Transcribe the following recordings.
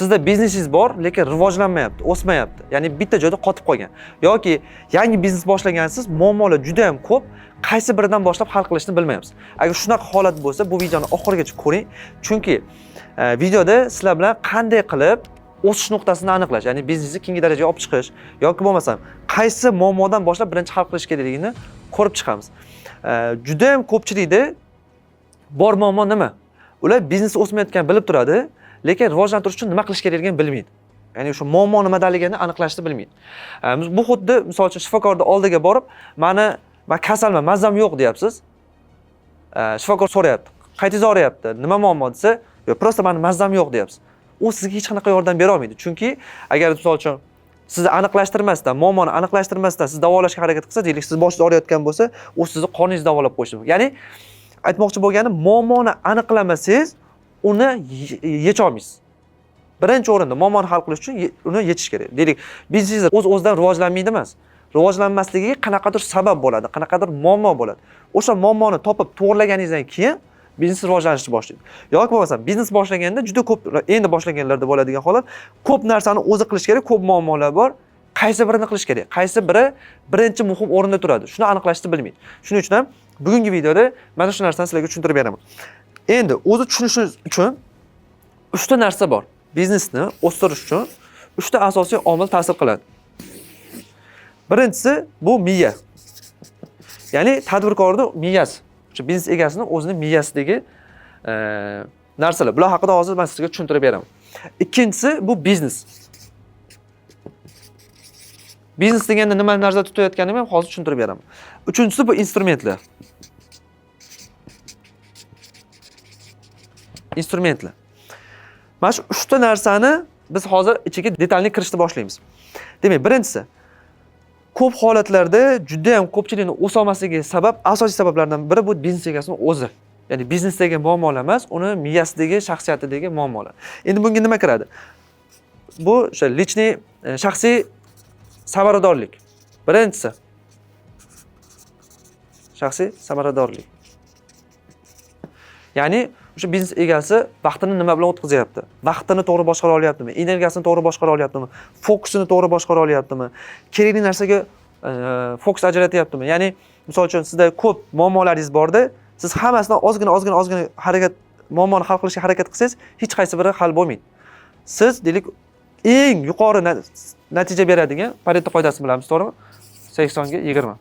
Sizda biznesingiz bor, lekin rivojlanmayapti, o'smayapti. Ya'ni bitta joyda qotib qolgan. Yoki yangi biznes boshlagansiz, muammolar juda ham ko'p, qaysi biridan boshlab hal qilishni bilmayapsiz. Agar shunaqa holat bo'lsa, bu videoni oxirigacha ko'ring. Chunki videoda sizlar bilan qanday qilib o'sish nuqtasini aniqlash, ya'ni biznesni keyingi darajaga olib chiqish yoki bo'lmasam qaysi muammodan boshlab birinchi hal qilish kerakligini ko'rib chiqamiz. Juda ham ko'pchilikda bor muammo nima? Ular biznes o'smayotganini bilib turadi, lekin rivojlantirish uchun nima qilish kerakligini bilmaydi. Ya'ni o'sha muammo nimadaligini aniqlashni bilmaydi. Bu xuddi misol uchun shifokorni oldiga borib, "Man kasalman, mazam yo'q" deyapsiz. Shifokor so'rayapti: "Qaytingiz og'riyapti? Nima muammo?" desa, "Yo'q, просто mani mazam yo'q" deyapsiz. U sizga hech qanaqa yordam bera olmaydi. Chunki agar misol uchun sizni aniqlashtirmasdan, muammoni aniqlashtirmasdan siz davolashga harakat qilsa, deylik, siz boshingiz og'riyotgan bo'lsa, u sizni qorningizni davolab qo'yishi mumkin. Ya'ni aytmoqchi bo'lganim, muammoni aniqlamasangiz, uni yecha olmaysiz. Birinchi o'rinda muammoni hal qilish uchun uni yechish kerak. Deylik, biznesingiz o'z-o'zidan rivojlanmaydi emas. Rivojlanmasligiga qanaqadir sabab bo'ladi, qanaqadir muammo bo'ladi. O'sha muammoni topib to'g'irlaganingizdan keyin biznes rivojlanishni boshlaydi. Yoki bo'lmasam biznes boshlaganda juda ko'p, endi boshlaganlarda bo'ladigan holat, ko'p narsani o'zi qilish kerak, ko'p muammolar bor. Qaysi birini qilish kerak? Qaysi biri birinchi muhim o'rinda turadi? Shuni aniqlashni bilmaydi. Shuning uchun ham bugungi videoda mana shu narsani sizlarga tushuntirib beraman. Endi o'zi tushunishingiz uchun uchta narsa bor. Biznesni o'stirish uchun uchta asosiy omil ta'sir qiladi. Birinchisi bu miya. Ya'ni tadbirkorning miyasi. O'sha biznes egasini o'zini miyasidagi narsalar. Bular haqida hozir men sizga tushuntirib beraman. Ikkinchisi bu biznes. Biznes deganda nimani nazarda tutayotganimni ham hozir tushuntirib beraman. Uchinchisi bu instrumentlar. Instrumentlar. Mana shu uchta narsani biz hozir ichiga detalni kirishni boshlaymiz. Demak, birinchisi, ko'p holatlarda juda ham ko'pchilikning o'solmasligi sabab, asosiy sabablardan biri bu biznes egasini o'zi. Ya'ni biznesdagi muammolar emas, uni miyasidagi, shaxsiyatidagi muammolar. Endi bunga nima kiradi? Bu o'sha личный, shaxsiy samaradorlik. Birinchisi shaxsiy samaradorlik. Ya'ni o'sha biznes egasi vaqtini nima bilan o'tkazyapti? Vaqtini to'g'ri boshqara olyaptimi? Energiyasini to'g'ri boshqara olyaptimi? Fokusini to'g'ri boshqara olyaptimi? Kerakli narsaga fokus ajratyaptimi? Ya'ni misol uchun sizda ko'p muammolaringiz borda, siz hammasidan ozgina ozgina ozgina harakat muammoni hal qilishga harakat qilsangiz, hech qaysi biri hal bo'lmaydi. Siz deylik eng yuqori natija beradigan Pareto qoidasini bilamiz, to'g'rimi? 80 ga 20.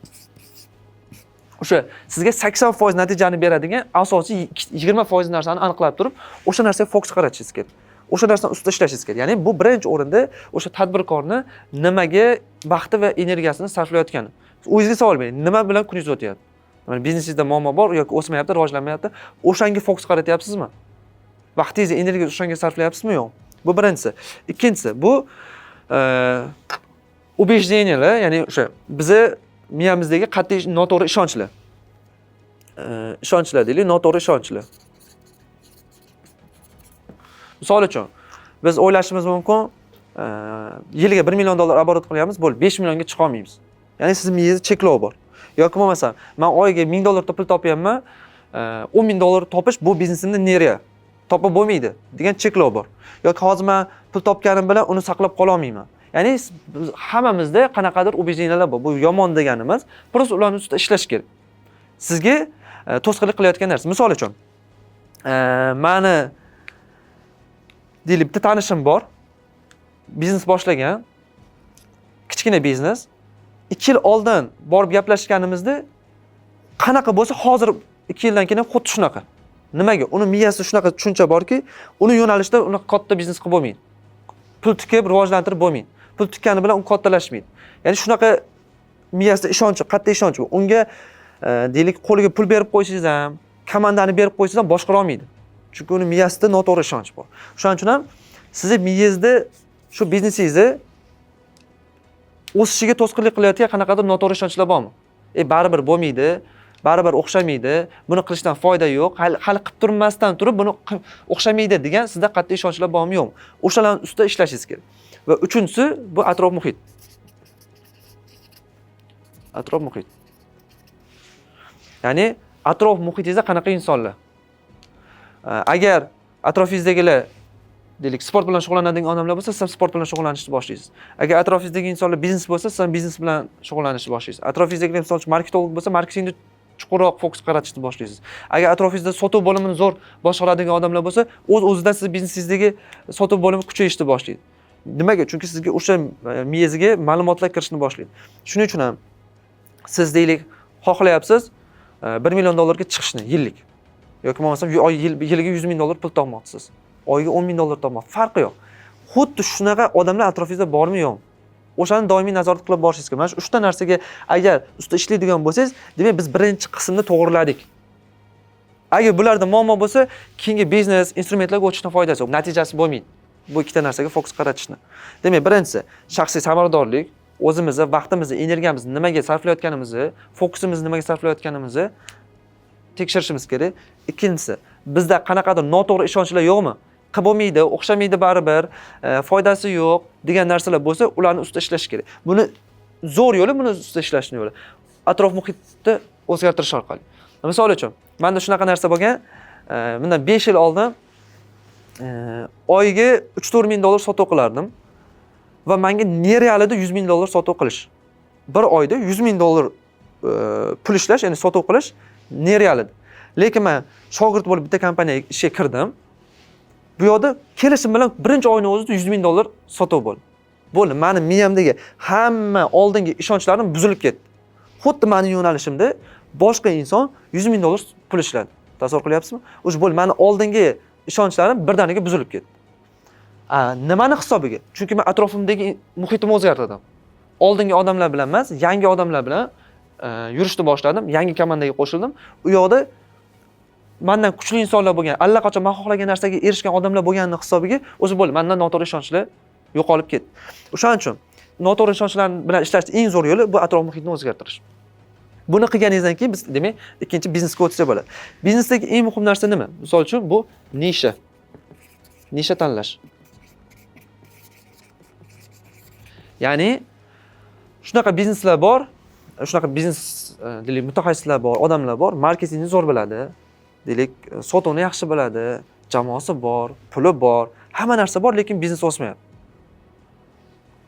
O'sha sizga 80% natijani beradigan asosiy 20% narsani aniqlab turib, o'sha narsaga fokus qaratishingiz kerak. O'sha narsani ustida ishlashingiz kerak. Ya'ni bu birinchi o'rinda o'sha tadbirkorni nimaga vaqti va energiyasini sarflayotgani. O'zingizga savol bering, nima bilan kuningiz o'tyapti? Mana biznesingizda muammo bor yoki o'smayapti, rivojlanmayapti. O'shanga fokus qaratyapsizmi? Vaqtingizni, energiyangizni o'shanga sarflayapsizmi, yo'q? Bu birinchisi. Ikkinchisi, bu убеждения lar, ya'ni o'sha bizni miyamizdagi qat'iy noto'g'ri ishonchlar. Ishonchlar deylik, noto'g'ri ishonchlar. Misol uchun, biz o'ylashimiz mumkin, yiliga 1 million dollar оборот qilyapmiz, bo'ldi, 5 millionga chiqa olmaymiz. Ya'ni sizni miyangizda cheklov bor. Yoki bo'lmasa, men oyiga 1000 dollar pul topyapman, 10 ming dollar topish bu biznesimda нереал. Topib bo'lmaydi degan cheklov bor. Yoki hozir men pul topganim bilan uni saqlab qola olmayman. Ya'ni biz hammamizda qanaqadir убеждения lar bor. Bu yomon deganimiz, просто ularning ustida ishlash kerak. Sizga to'sqinlik qilayotgan narsa. Misol uchun, mani deylik bitta tanishim bor. Biznes boshlagan. Kichkina biznes. 2 yil oldin borib gaplashganimizda qanaqa bo'lsa, hozir 2 yildan keyin ham xuddi shunaqa. Nimaga? Uni miyasida shunaqa tushuncha borki, uni yo'nalishda unaqa katta biznes qilib bo'lmaydi. Pul tikib rivojlantirib bo'lmaydi. Pul tikkani bilan u kattalashmaydi. Ya'ni shunaqa miyasida ishonchi, qat'iy ishonch bor. Unga deylik qo'liga pul berib qo'ysangiz ham, komandani berib qo'ysangiz ham boshqara olmaydi. Chunki uni miyasida noto'g'ri ishonch bor. Shuning uchun ham sizni miyangizda shu biznesingizni o'sishiga to'sqinlik qilayotgan qanaqadir noto'g'ri ishonchlar bormi? Baribir bo'lmaydi, baribir o'xshamaydi, buni qilishdan foyda yo'q, hali qilib turmasdan turib buni o'xshamaydi degan sizda qat'iy ishonchlar bormi, yo'qmi? O'shalarning ustida ishlashingiz kerak. Va uchinchisi bu atrof muhit. Atrof muhit. Ya'ni atrof muhitingizda qanaqa insonlar? Agar atrofingizdagilar Deylik, sport bilan shug'ullanadigan odamlar bo'lsa, siz ham sport bilan shug'ullanishni boshlaysiz. Agar atrofingizdagi insonlar biznes bo'lsa, siz ham biznes bilan shug'ullanishni boshlaysiz. Atrofingizdagilar, misol uchun, marketolog bo'lsa, marketingda chuqurroq fokus qaratishni boshlaysiz. Agar atrofingizda sotuv bo'limini zo'r boshqaradigan odamlar bo'lsa, o'z-o'zidan siz biznesingizdagi sotuv bo'limi kuchayishni boshlaydi. Nimaga? Chunki sizga o'sha miyangizga ma'lumotlar kirishni boshlaydi. Shuning uchun ham siz, deylik, xohlayapsiz 1 million dollarga chiqishni yillik yoki bo'lmasam yiliga 100 ming dollar pul topmoqchisiz. Oyiga 10 ming dollar topmoq, farqi yo'q. Xuddi shunaqa odamlar atrofingizda bormi yo'qmi? O'shani doimiy nazorat qilib borishingiz kerak. Mana shu 3 ta narsaga agar ustida ishlaydigan bo'lsangiz, demak biz birinchi qismni to'g'riladik. Agar bularda muammo bo'lsa, keyingi biznes instrumentlarga o'tishdan foydasi yo'q, natijasi bo'lmaydi. Bu ikkita narsaga fokus qaratishni. Demak, birinchisi shaxsiy samaradorlik, o'zimizni vaqtimizni, energiyamizni nimaga sarflayotganimizni, fokusimizni nimaga sarflayotganimizni tekshirishimiz kerak. Ikkinchisi, bizda qanaqadir noto'g'ri ishonchlar yo'qmi? Qilib bo'lmaydi, o'xshamaydi baribir, foydasi yo'q degan narsalar bo'lsa, ularni ustida ishlash kerak. Buni zo'r yo'li, buni ustida ishlashning yo'li atrof muhitni o'zgartirish orqali. Misol uchun, menda shunaqa narsa bo'lgan, bundan 5 yil oldin oyiga 3-4 ming dollar sotuv qilardim va menga nerealida 100 ming dollar sotuv qilish. Bir oyda 100 ming dollar pul ishlash, ya'ni sotuv qilish nereal edi. Lekin men shogird bo'lib bitta kompaniyaga ishga kirdim. Bu yoqda kelishim bilan birinchi oyning o'zida 100 ming dollar sotuv bo'ldi. Bo'ldi, meni miyamdagi hamma oldingi ishonchlarim buzilib ketdi. Xuddi meni yo'nalishimda boshqa inson 100 ming dollar pul ishladi. Tasavvur qilyapsizmi? O'sha bo'ldi, meni oldingi ishonchlarim birdaniga buzilib ketdi. Nimani hisobiga? Chunki men atrofimdagi muhitimni o'zgartirdim. Oldingi odamlar bilan emas, yangi odamlar bilan yurishni boshladim, yangi komandaga qo'shildim. U yoqda mendan kuchli insonlar bo'lgan, allaqachon men xohlagan narsaga erishgan odamlar bo'lganini hisobiga o'zi bo'ldi, mendan noto'g'ri ishonchlar yo'qolib ketdi. O'shaning uchun noto'g'ri ishonchlar bilan ishlashning eng zo'r yo'li bu atrof muhitni o'zgartirish. Buni qilganingizdan keyin biz, demak, ikkinchi biznesga o'tsak bo'ladi. Biznesdagi eng muhim narsa nima? Misol uchun, bu nisha. Nisha tanlash. Ya'ni shunaqa bizneslar bor, shunaqa biznes deylik, mutaxassislar bor, odamlar bor, marketingni zo'r biladi, deylik, sotuvni yaxshi biladi, jamoasi bor, puli bor, hamma narsa bor, lekin biznes o'smayapti.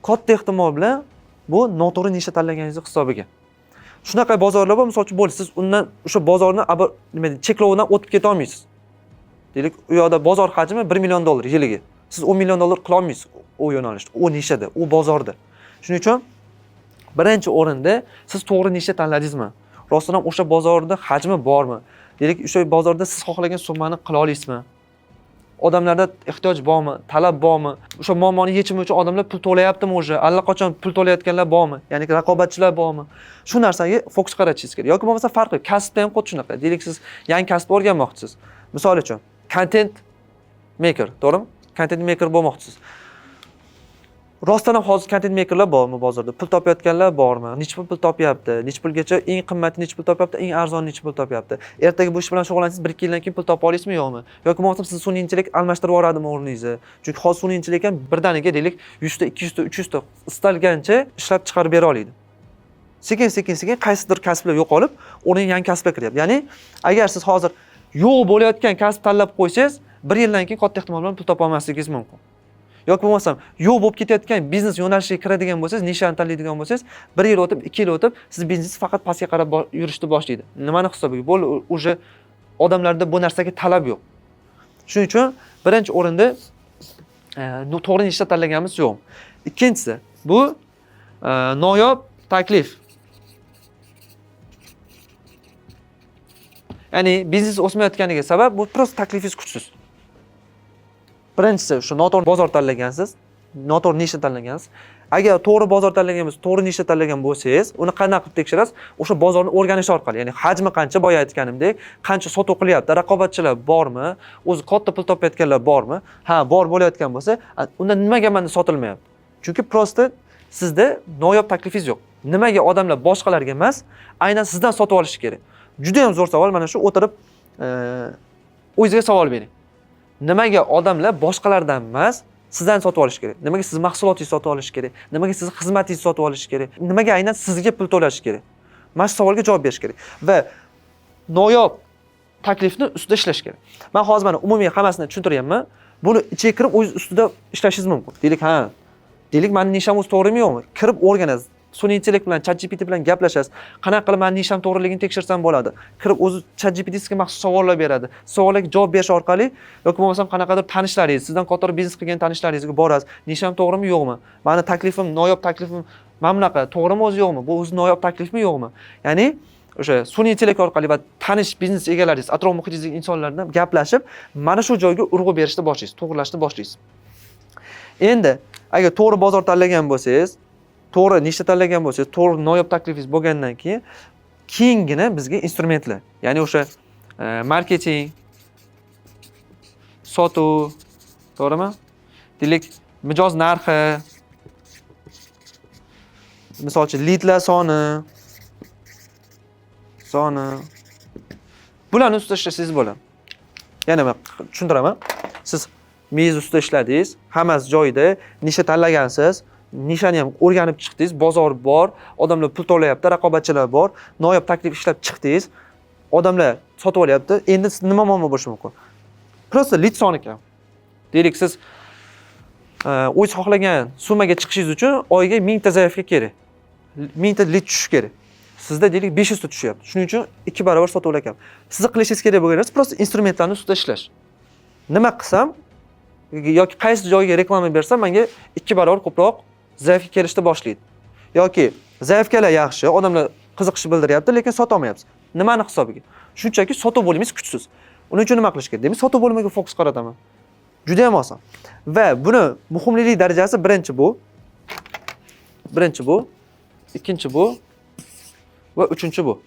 Katta ehtimol bilan bu noto'g'ri nisha tanlaganingiz hisobiga. Shunaqa bozorlar bor, misol uchun, bo'ldi, siz undan o'sha bozorni nima deydi, cheklovidan o'tib keta olmaysiz. Deylik, u yoqda bozor hajmi 1 million dollar yiliga. Siz 10 million dollar qila olmaysiz u yo'nalishda, u nishada, u bozorda. Shuning uchun birinchi o'rinda siz to'g'ri nisha tanladingizmi? Rostdan ham o'sha bozorda hajmi bormi? Deylik, o'sha bozorda siz xohlagan summani qila olasizmi? Odamlarda ehtiyoj bormi? Talab bormi? O'sha muammoni yechimi uchun odamlar pul to'layaptimi o'sha? Allaqachon pul to'layotganlar bormi? Ya'ni raqobatchilar bormi? Shu narsaga fokus qaratishingiz kerak. Yoki bo'lmasa farqi, kasbda ham xuddi shunaqa. Deylik, siz yangi kasb o'rganmoqchisiz. Misol uchun, content maker, to'g'rimi? Content maker bo'lmoqchisiz. Rostdan ham hozir content makerlar bormi bozorda? Pul topayotganlar bormi? Necha pul topyapti? Necha pulgacha eng qimmati necha pul topyapti? Eng arzoni necha pul topyapti? Ertaga bu ish bilan shug'ullansangiz 1-2 yildan keyin pul topa olasizmi yo'qmi? Yoki bo'lmasam sizni sun'iy intellekt almashtirib yuboradimi o'rningizni? Chunki hozir sun'iy intellekt ham birdaniga deylik 100 ta, 200 ta, 300 ta istalgancha ishlab chiqarib bera oladi. Sekin sekin sekin qaysidir kasblar yo'qolib, o'rniga yangi kasblar kiryapti. Ya'ni agar siz hozir yo'q bo'layotgan kasb tanlab qo'ysangiz, 1 yildan keyin katta ehtimol bilan pul topa olmasligingiz mumkin. Yoki bo'lmasam yo'q bo'lib ketayotgan biznes yo'nalishiga kiradigan bo'lsangiz, nishani tanlaydigan bo'lsangiz, 1 yil o'tib, 2 yil o'tib, siz biznesingiz faqat pastga qarab yurishni boshlaydi. Nimani hisobiga? Bo'ldi, уже odamlarda bu narsaga talab yo'q. Shuning uchun birinchi o'rinda to'g'ri nisha tanlaganimiz yo'q. Ikkinchisi, bu noyob taklif. Ya'ni biznes o'smayotganiga sabab bu prosta taklifingiz kuchsiz. Birinchisi shu noto'g'ri bozor tanlagansiz, noto'g'ri nisha tanlagansiz. Agar to'g'ri bozor tanlagan bo'lsangiz, to'g'ri nisha tanlagan bo'lsangiz, uni qanday qilib tekshirasiz? O'sha bozorni o'rganish orqali, ya'ni hajmi qancha, boya aytganimdek, qancha sotuv qilyapti, raqobatchilar bormi, o'zi katta pul topayotganlar bormi? Ha, bor bo'layotgan bo'lsa, unda nimaga menda sotilmayapti? Chunki prosta sizda noyob taklifingiz yo'q. Nimaga odamlar boshqalarga emas, aynan sizdan sotib olishi kerak? Juda ham zo'r savol, mana shu o'tirib, o'zingizga savol bering. Nimaga odamlar boshqalardan emas, sizdan sotib olish kerak? Nimaga siz mahsulotingizni sotib olish kerak? Nimaga siz xizmatingizni sotib olish kerak? Nimaga aynan sizga pul to'lash kerak? Mana shu savolga javob berish kerak va noyob taklifni ustida ishlash kerak. Men hozir mana umumiy hammasini tushuntiryapman. Buni ichiga kirib, o'zingiz ustida ishlashingiz mumkin. Deylik, ha, deylik, mani nisham o'zi to'g'rimi, yo'qmi? Kirib o'rganasiz. Sun'iy intellekt bilan, ChatGPT bilan gaplashasiz. Qanaqa qilib mani nisham to'g'riligini tekshirsam bo'ladi? Kirib o'zi ChatGPT sizga maxsus savollar beradi. Savollarga javob berish orqali yoki bo'lmasam qanaqadir tanishlaringiz, sizdan kattaroq biznes qilgan tanishlaringizga borasiz. Nisham to'g'rimi, yo'qmi? Mani taklifim, noyob taklifim mana bunaqa, to'g'rimi o'zi, yo'qmi? Bu o'zi noyob taklifmi, yo'qmi? Ya'ni o'sha sun'iy intellekt orqali va tanish biznes egalaringiz, atrof muhitingizdagi insonlar bilan gaplashib, mana shu joyga urg'u berishni boshlaysiz, to'g'rilashni boshlaysiz. Endi agar to'g'ri bozor tanlagan bo'lsangiz, to'g'ri ниша tanlagan bo'lsangiz, to'g'ri noyob taklifingiz bo'lgandan keyin keyingina bizga instrumentlar, ya'ni o'sha marketing, sotuv, to'g'rimi? Deylik, mijoz narxi, misol uchun, lidlar soni, bularni ustida ishlasangiz bo'ladi. Yana man tushuntiraman. Siz miyangiz ustida ishladingiz, hammasi joyida, ниша tanlagansiz, ниша ni ham o'rganib chiqdingiz, bozor bor, odamlar pul to'layapti, raqobatchilar bor, noyob taklif ishlab chiqdingiz, odamlar sotib olyapti. Endi siz nima muammo bo'lishi mumkin? Просто lid soni kam. Deylik, siz o'zingiz xohlagan summaga chiqishingiz uchun oyiga 1000 ta заявка kerak. 1000 ta lid tushishi kerak. Sizda, deylik, 500 ta tushyapti. Shuning uchun 2 barobar sotuvlar kam. Sizni qilishingiz kerak bo'lgan narsa просто instrumentlarni ustida ishlash. Nima qilsam yoki qaysi joyga reklama bersam, menga 2 barobar ko'proq заявка kelishni boshlaydi. Yoki заявка lar yaxshi, odamlar qiziqish bildiryapti, lekin sotolmayapsiz. Nimani hisobiga? Shunchaki sotuv bo'limingiz kuchsiz. Uning uchun nima qilish kerak? Demak, sotuv bo'limiga fokus qarataman. Juda ham oson. Va buni muhimlilik darajasi birinchi bu. Birinchi bu, ikkinchi bu va uchinchi bu.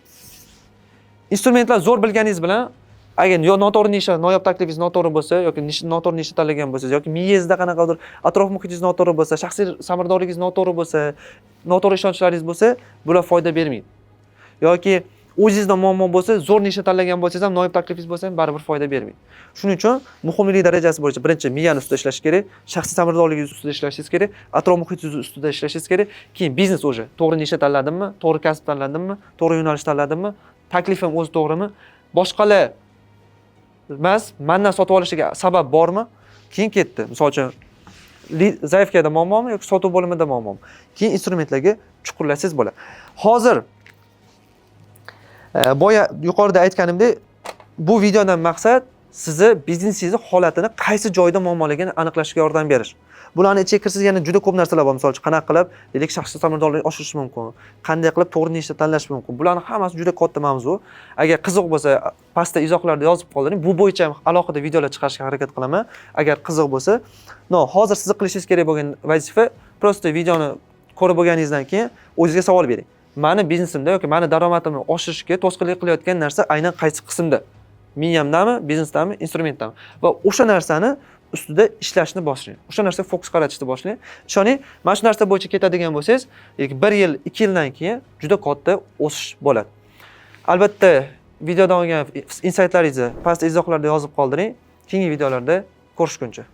Instrumentlar zo'r bilganingiz bilan agar yo noto'g'ri ниша, noyob taklifingiz noto'g'ri bo'lsa yoki noto'g'ri ниша tanlagan bo'lsangiz yoki miyangizda qanaqadir atrof muhitingiz noto'g'ri bo'lsa, shaxsiy samaradorligingiz noto'g'ri bo'lsa, noto'g'ri ishonchlaringiz bo'lsa, bular foyda bermaydi. Yoki o'zingizda muammo bo'lsa, zo'r ниша tanlagan bo'lsangiz ham, noyob taklifingiz bo'lsa ham, baribir foyda bermaydi. Shuning uchun muhimlik darajasi bo'yicha birinchi miyani ustida ishlash kerak, shaxsiy samaradorligingiz ustida ishlashingiz kerak, atrof muhitingiz ustida ishlashingiz kerak. Keyin biznes уже to'g'ri ниша tanladimmi, to'g'ri kasb tanladimmi, to'g'ri yo'nalish tanladimmi, taklifim o'zi to'g'rimi, boshqalar emas, mandan sotib olishiga sabab bormi? Keyin ketdi. Misol uchun, заявка da muammomi yoki sotuv bo'limida muammomi? Keyin instrumentlarga chuqurlashsangiz bo'ladi. Hozir boya yuqorida aytganimdek, bu videodan maqsad sizni biznesingizni holatini, qaysi joyda muammoligini aniqlashga yordam berish. Bularni ichiga kirsangiz, yana juda ko'p narsalar bor. Misol uchun, qanaqa qilib, deylik, shaxsiy samaradorlikni oshirish mumkin, qanday qilib to'g'ri ниша tanlash mumkin. Bularni hammasi juda katta mavzu. Agar qiziq bo'lsa, pastda izohlarda yozib qoldiring. Bu bo'yicha ham alohida videolar chiqarishga harakat qilaman. Agar qiziq bo'lsa, но, hozir sizni qilishingiz kerak bo'lgan vazifa просто videoni ko'rib bo'lganingizdan keyin o'zingizga savol bering. Mani biznesimda yoki mani daromadimni oshirishga to'sqinlik qilayotgan narsa aynan qaysi qismda? Miyamdami, biznesdami, instrumentdami? Va o'sha narsani ustida ishlashni boshlang. O'sha narsaga fokus qaratishni boshlang. Ishoning, mana shu narsa bo'yicha ketadigan bo'lsangiz, yoki 1 yil, 2 yildan keyin juda katta o'sish bo'ladi. Albatta, videodan olgan insaytlaringizni pastda izohlarda yozib qoldiring. Keyingi videolarda ko'rishguncha.